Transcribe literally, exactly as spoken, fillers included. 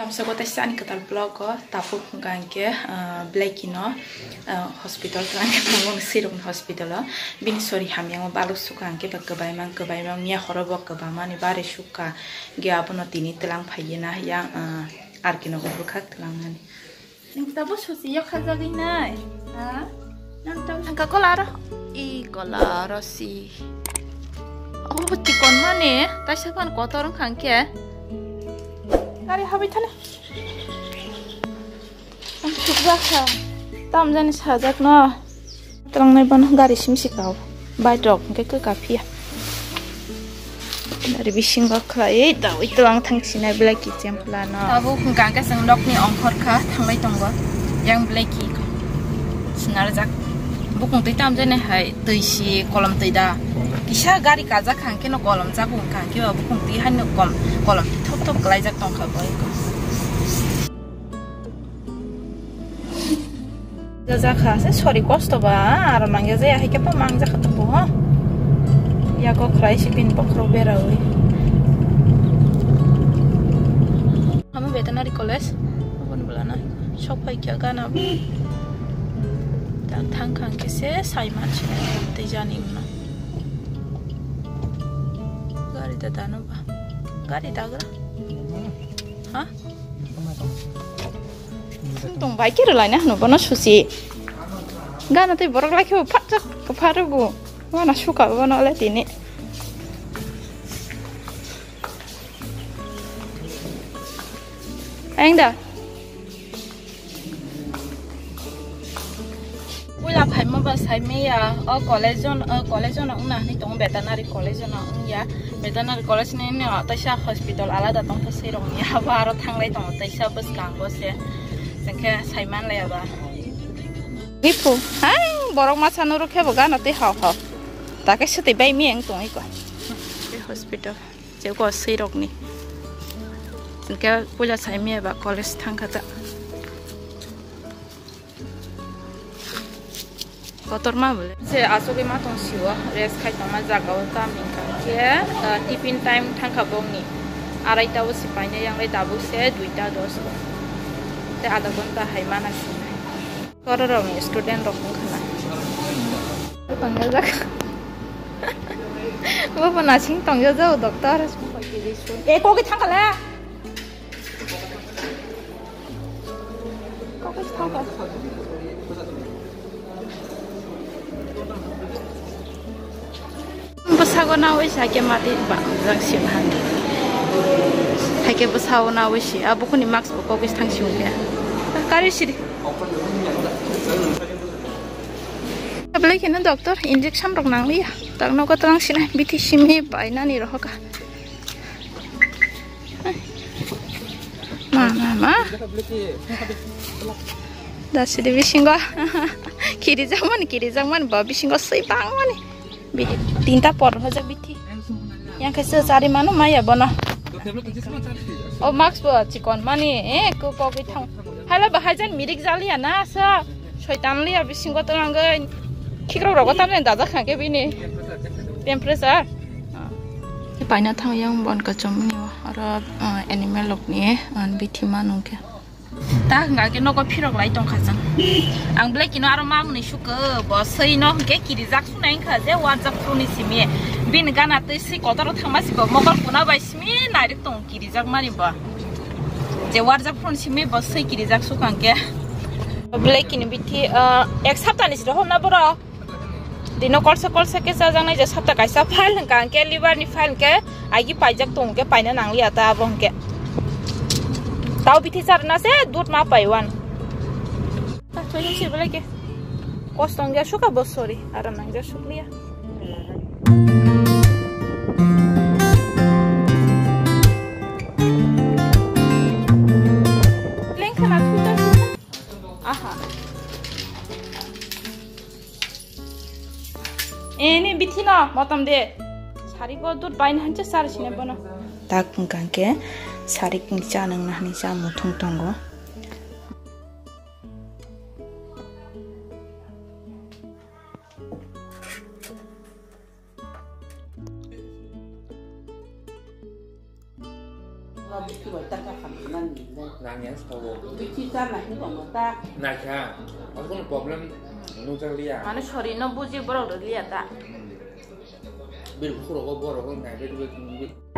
Tamsa gota sani kwtal vlog o tabuk hwnkha hwnkhe, ah, Blacky no, ah, hospital twlang khe thango, sirokni hospital o. Bini sori hamya o balok suka hwnkhe ba kwbaima, kwbaima miya horo bo kwbamani bare suka ge abono tini twlang phaiye na yang, ah, R K no bo bwkhak twlangnani. Nung tabo susi yok khajagwi nai, ha? Nang tabo hangka kola aro. I kola aro si. Oh, chikon mane, taisa phan kotor wngkha hwnkhe. Gari habai thani. Ang thukjak kha. Tam jani sajak no. Twlangnai bono gari sim sikao. Bike rok hwnkhe kwkha phiya. Gari bisingo khlaiwi dawi twlang thang sinai Blacky chempla no. Tabuk hwnkha hwnkhe chwng nokni ongkhor kha thanglai tongo. Yang Blacky swnarjak. Bukung twi tam jani hai twi si kolom twi da. Kisa gari kajak hwnkhe no kolom jak hwnkha hwnkhe bo bukung twi hai no kom-, kolom twi thop thop kwlaijak tongkha bo. Jakha se sori kosto ba, aro nangya jaya hai khe bo mangjak kha bo ho. Yago khwlai si bini bokhorok berawi. Amo veterinary college, aboni bwlana sok phai kha gana. Ta thang khang khe se sai man sinai tei jani wngno. Gari da dano ba. Gari dagra. Ha? Tong bai khe rwlaina hwno bono susi. Gana tei borok lai khe bo phatjak kwpharugo. Wana suka bono le tini. Ayang da. Puila phaima ba saimaya o college on, o college on wngna hinwi tongo, veterinary college on wngya. Veterinary college ni no taisa hospital alada tongkha sirokni, abo aro thanglai tongo taisa bwskango se. Chwngkhe saimanlaiya ba. Gifu, hai borok masa nuruk khe bo gana tei hao hao. Take swtwi bai miyang tongwi ko. Tei hospital. Cheko sirokni. Hwnkhe puila saimaya ba college thangkha ta. Kotorma bole. Se asugwi ma tong siwo, rest khai tongma jaga o tam hwnkha khe, ah, tiffin time thangkha bongni. Araita o se paina yanglai tabuk se duita dos o. Tei adha ghonta hai mana sinai. Kororokni student rok wngkha na. Pangjak. Bo bo nasing tongya jao doctor. E, kok thangkha le. Kok thangkha. Bwsago nawi se haikhe mati ba jang sim han. Haikhe bwsago nawi se a bukhuni mask bo kogwi thang si hwnkhe. Kari sidi. Belai kheno doctor injection rok nangliya. Tak nogo twlang sinai bithi simi bainani rohoka. Ma, ma, ma. Da sidi bisingo. Kirijakmani, kirijakmani ba bisingo swi bangmani. Bi-, tinta por hoja bithi. Yang khe se chari mano maya bono. O mask bo chikon mani, eh, ko kogwi thang. Hala bahai jan mirik jaliya na sa. Soitan liya bisingo twlangwi. Khikrok rogo tamne dajak kha khe bini. Temperature. Paina thang yang bon kachomni oro, ah, animal rokni, ah, bithi ma nungkhe. Ta hwnga khe nogo phirok lai tongkha chwng. Ang belai kino aro mamoni sukhe bo swi no hwnkhe kirijak sunai wngkha je warjak phuruni simi. Bini gana twi swi kotoro thangma si bo mokol kuna bai simi nairok tong kirijak mani bo. Je warjak phuruni simi bo swi kirijak sukha hwnkhe. Belai kini bithi, ah, ek sapta ni siro honna borok. Dino kolsa kolsa khe chajaknai je sapta kaisa phal hwnkha hwnkhe liver ni phal hwnkhe aigi paijak tong hwnkhe paina nangliya ta abo hwnkhe. Tao bithi charna se dud ma paiwan. Ta choi hwnkhe belai khe kosto wngya sukha bo sori aram nangya sukliya. Lengkhana thuta sukha. Aha. Eni bithi no motom de. Sari bo dud bai na hanche sar sine bono. Tak hwnkha khe sari kini cha nang na hani cha muthung tongo. Nangya sabo. Naikha. Aswkno problem nukjakliya. Mane sorry no buji borok rwliya ta. Bir bukhuk rogo borok naibe.